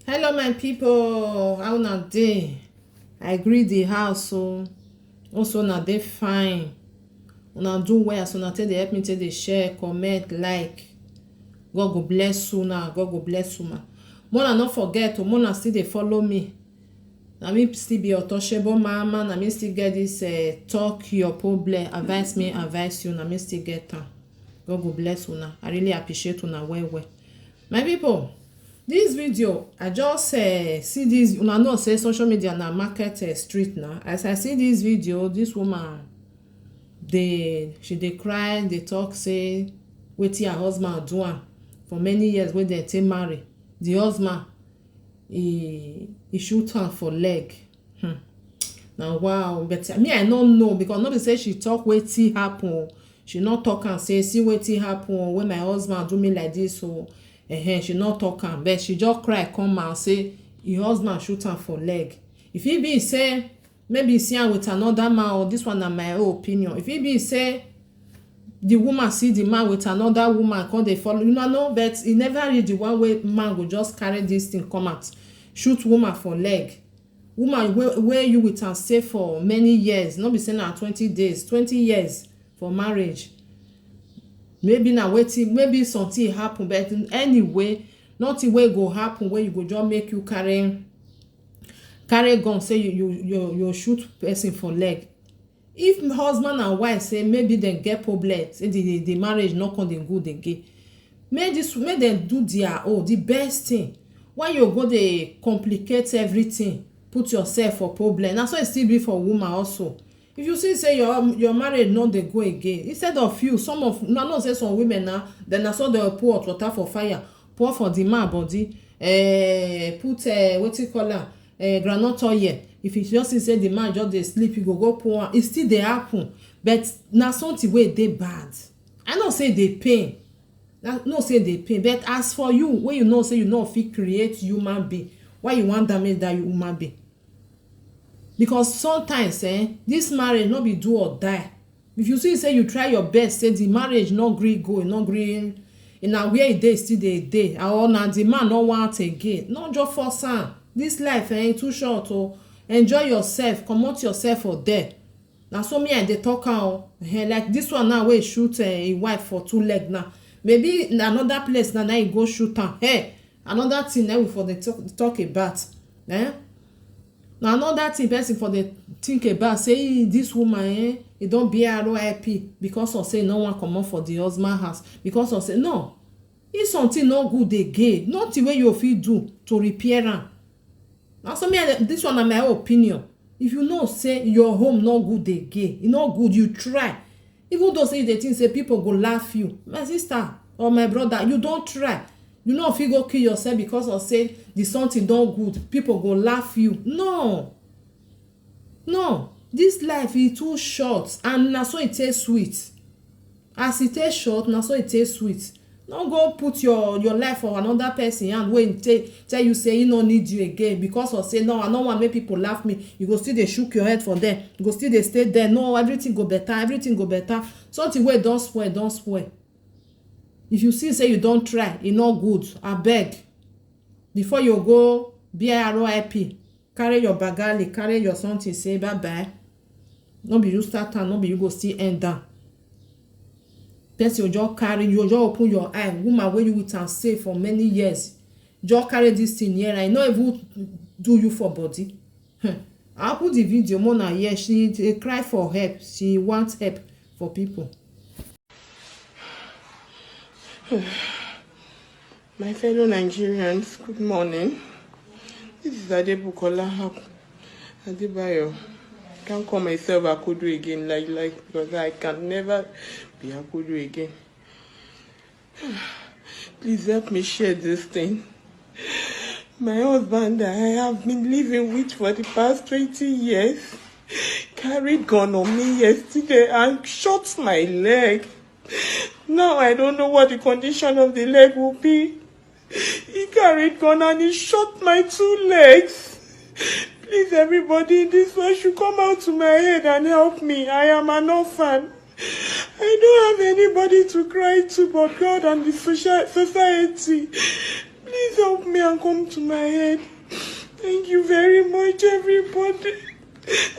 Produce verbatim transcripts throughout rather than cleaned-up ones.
Hello, my people. How una dey? I greet the house. So also una dey fine. Una do well. So una take dey help me take dey share, comment, like. God go bless una. God go bless una. Mona, no forget o, mona still dey follow me. Na me still be Otoshebo mama. Na me still get this uh, talk your problem, advise me, advise you. Na me still get am. God go bless una. I really appreciate una well well. My people, this video, I just uh, see this. Una know say social media na market uh, street now. As I see this video, this woman, they she dey cry, they talk say wetin her husband do am for many years wey dem take marry. The husband, he he shoot am for leg. Hmm. Na wow, but me, I no know, because no be say she talk wetin happen o. She no talk am say, see wetin happen o, when my husband do me like this o. Ehen, she no talk am, but she just cry come out say her husband shoot am for leg. If e be say maybe e see am with another man, or this one na my own opinion, if e be say the woman see the man with another woman come dey follow, you know, no, but e never reach the one wey man go just carry this thing come out, shoot woman for leg. Woman wey wey you with am stay for many years, no be say na twenty days, twenty years for marriage. Maybe na wetin, maybe something happen, but anyway, nothing wey go happen wey you go just make you carry carry gun say you you you you shoot person for leg. If husband and wife say maybe dem get problem, say the the, the marriage no come dey good again, make this make dem do their own, the best thing. Why you go dey complicate everything, put yourself for problem? Na so e still be for woman also. If you see say your your marriage no dey go again, instead of you, some of una know say some women na dem na so dem pour hot water for fire, pour for the man body, eh, put eh, wetin call am, eh, groundnut oil. If you just see say the man just dey sleep, you go go pour am. E still dey happen, but na something wey dey bad. I know say e dey pain. I know say e dey pain, but as for you, wey you know say you no fit create human being, why you wan damage that human being? Because sometimes eh, this marriage no be do or die. If you see say you try your best, say the marriage no gree go, e no gree, e na where e dey still dey dey, or na the man no want again, no just force am. This life eh, e too short o. Enjoy yourself, comot yourself for there. Na so me I dey talk am o. Eh, like this one now wey shoot eh, im wife for two leg now. Maybe na another place na na e go shoot am. Eh, another thing na we for dey talk, talk about. Eh? Na another thing person for dey think about say, "Ee, this woman eh, e don be R I P because of say e no wan comot for the husband house, because of say," no. If something no good again, nothing wey you fit do to repair am. Na so me I dey, this one na my own opinion. If you know say your home no good again, e no good, you try. Even though say you dey think say people go laugh you, my sister or my brother, you don try. You no fit go kill yourself because of say the something don good, people go laugh you. No. No. This life e too short, and na so e take sweet. As e take short, na so e take sweet. No go put your your life for another person hand wey e take tell you say e no need you again because of say, "No, I no wan make people laugh me." You go still dey shook your head for there. You go still dey stay there. "No, everything go better, everything go better." Something wey don spoil, don spoil. If you see say you don try, e no good, abeg, before you go B I R I P, carry your bagali, carry your something, say bye bye. No be you start am, no be you go still end am. Person go just carry you, just open your eye. Woman wey you with am stay for many years, just carry this thing here, and e no even do you for body. Hmm. I put the video, mona here, she dey cry for help. She want help for people. My fellow Nigerians, good morning. This is Adebukola Hap- Adebayo. I can't call myself Akudu again, like like, because I can never be Akudu again. Please help me share this thing. My husband that I have been living with for the past twenty years carried gun on me yesterday and shot my leg. Now I don't know what the condition of the leg will be. He carried gun and he shot my two legs. Please, everybody in this world should come out to my aid and help me. I am an orphan. I don't have anybody to cry to but God and the social society. Please help me and come to my aid. Thank you very much, everybody.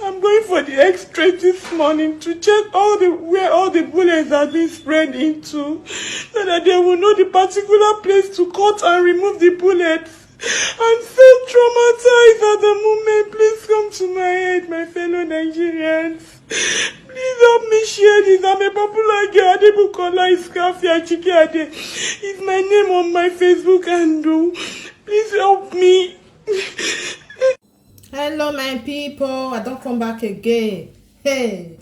I'm going for the X-ray this morning to check all the where all the bullets have been spread into, so that they will know the particular place to cut and remove the bullets. I'm so traumatized at the moment. Please come to my aid, my fellow Nigerians. Please help me share this. I'm a popular girl. Adebukola Iskafi Achikade is my name on my Facebook handle. Please help me. Hello, my people. I don't come back again. Hey,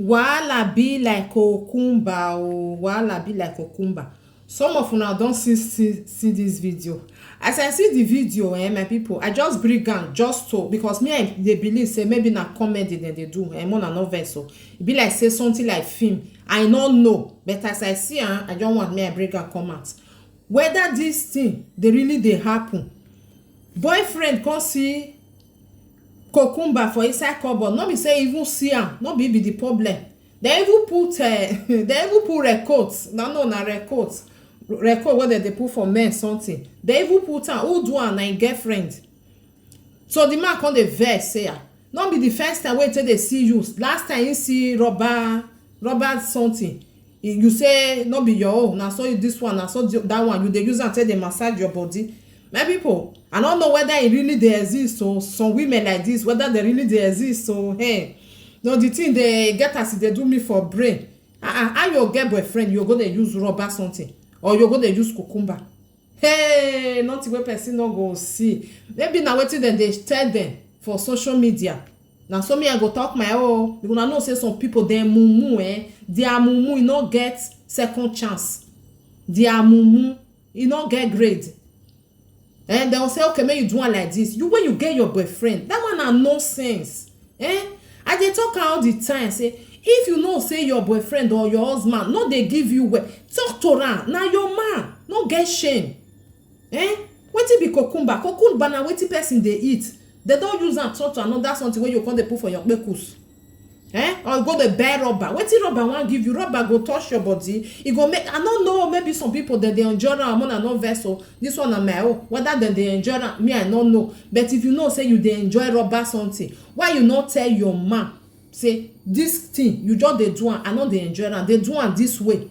wahala be like okumba. Oh, wahala be like okumba. Some of una don see see see this video. As I see the video, eh, my people, I just bring am just to, because me I dey believe say maybe na comedy dem dey do, eh, more na no vex. So e be like say something like film. I no know, but as I see am, I just want me I bring am come out. Whether this thing dey really dey happen, boyfriend come see cucumber for inside cupboard, no be say even see am, no be be the problem. They even put uh, they even put red coat. No, no, na red coat. Red coat wey dem dey put for men something. They even put am. Who do am? Na im girlfriend. So the man come dey vex say, ah, no be the first time wey take dey see you. Last time he see rubber rubber something. You say no be your own. Na so you this one, na so that one. You dey use am take dey massage your body. My people, I don't know whether it really dey exist. So some women like this, whether they really dey exist. So hey, no, the thing dey get as e dey do me for brain. Ah, ah, how you get boyfriend, you go dey use rubber something, or you go dey use cucumber? Hey, nothing wey person no go see. Maybe na wetin dem dey tell dem for social media. Na so me I go talk my own. Una know say some people dem mumu, eh, their mumu e no get second chance. Their mumu e no get grade. And dem say, okay, make you do am like this. You, when you get your boyfriend, that one na nonsense. Eh? I dey talk am all the time say, if you know say your boyfriend or your husband no dey give you well, talk to am. Na your man, no get shame. Eh? Wetin be cucumber? Cucumber na wetin person dey eat. Dem don use am turn to another something wey you come dey put for your kpekus. Eh? Or you go dey buy rubber. Wetin rubber wan give you? Rubber go touch your body. E go make, I no know, maybe some people dem dey enjoy am, una no vex o. This one na my own. Whether dem dey enjoy am, me I no know. But if you know say you dey enjoy rubber something, why you no tell your man say this thing you just dey do am, I no dey enjoy am, dey do am this way?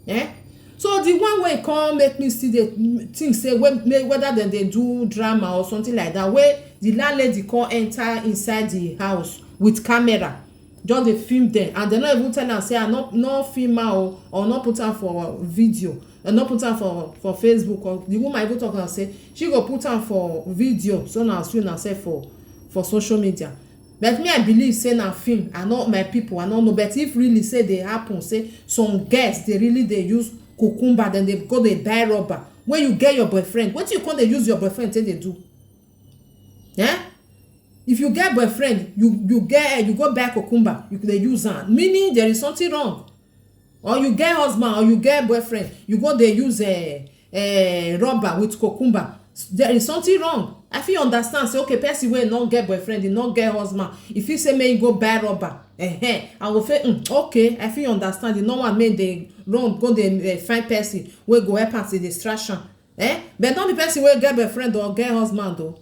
Eh? So the one wey come make me still dey think say whether dem dey do drama or something like that, wey the landlady come enter inside the house with camera, just dey film dem, and dem no even tell am say, I no no film am o, or no put am for video, or no put am for for Facebook. Or the woman even talk am say she go put am for video, so na as you na sef for for social media. But me I believe say na film. I no, my people, I no know. But if really say dey happen, say some girls dey really dey use cucumber, then they go dey buy rubber. When you get your boyfriend, wetin you come dey use your boyfriend take dey do? Eh? If you get boyfriend, you you get you go buy cucumber, you dey use am, meaning there is something wrong. Or you get husband or you get boyfriend, you go dey use uh, uh, rubber with cucumber. There is something wrong. I fit understand say, okay, person wey no get boyfriend, e no get husband, e fit say make e go buy rubber. Eh, I go feel, mm, okay, I fit understand. E no wan make dey run go dey uh, find person wey go help am, say distraction. Eh? But not the person wey get boyfriend or get husband o.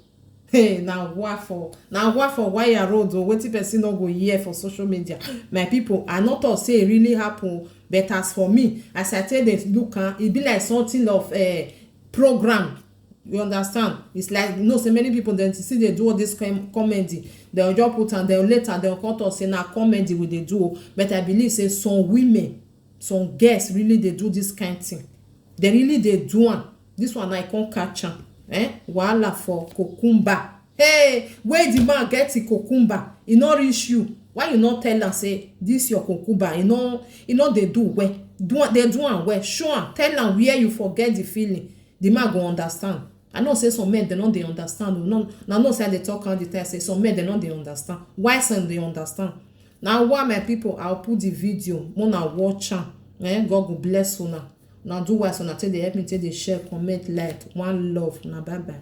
Hey, na wa for na wa for wire road o. Wetin person no go hear for social media? My people, I no talk say e really happen o, but as for me, as I take dey look am, e be like something of a program. You understand? It's like, you know say many people dem still dey do all this kind comedy. Dem go just put am, then later dem go come talk say na comedy we dey do o. But I believe say some women, some girls really dey do this kind thing. Dem really dey do am. This one I come catch am. Eh? Wahala for cucumber. Hey, where the man get the cucumber? E no reach you. Why you no tell am say this your cucumber? E no, e no dey do well. Do am, dey do am well. Show am. Tell am where you for get the feeling. The man go understand. I know say some men dem no dey understand o. No, na no say I dey talk all the time say some men dem no dey understand. Why some dey understand? Na why, my people, I'll put the video. Una watch am. Eh? God go bless una. Una do wise, una take dey help me take dey share, comment, like. One love. Una bye bye.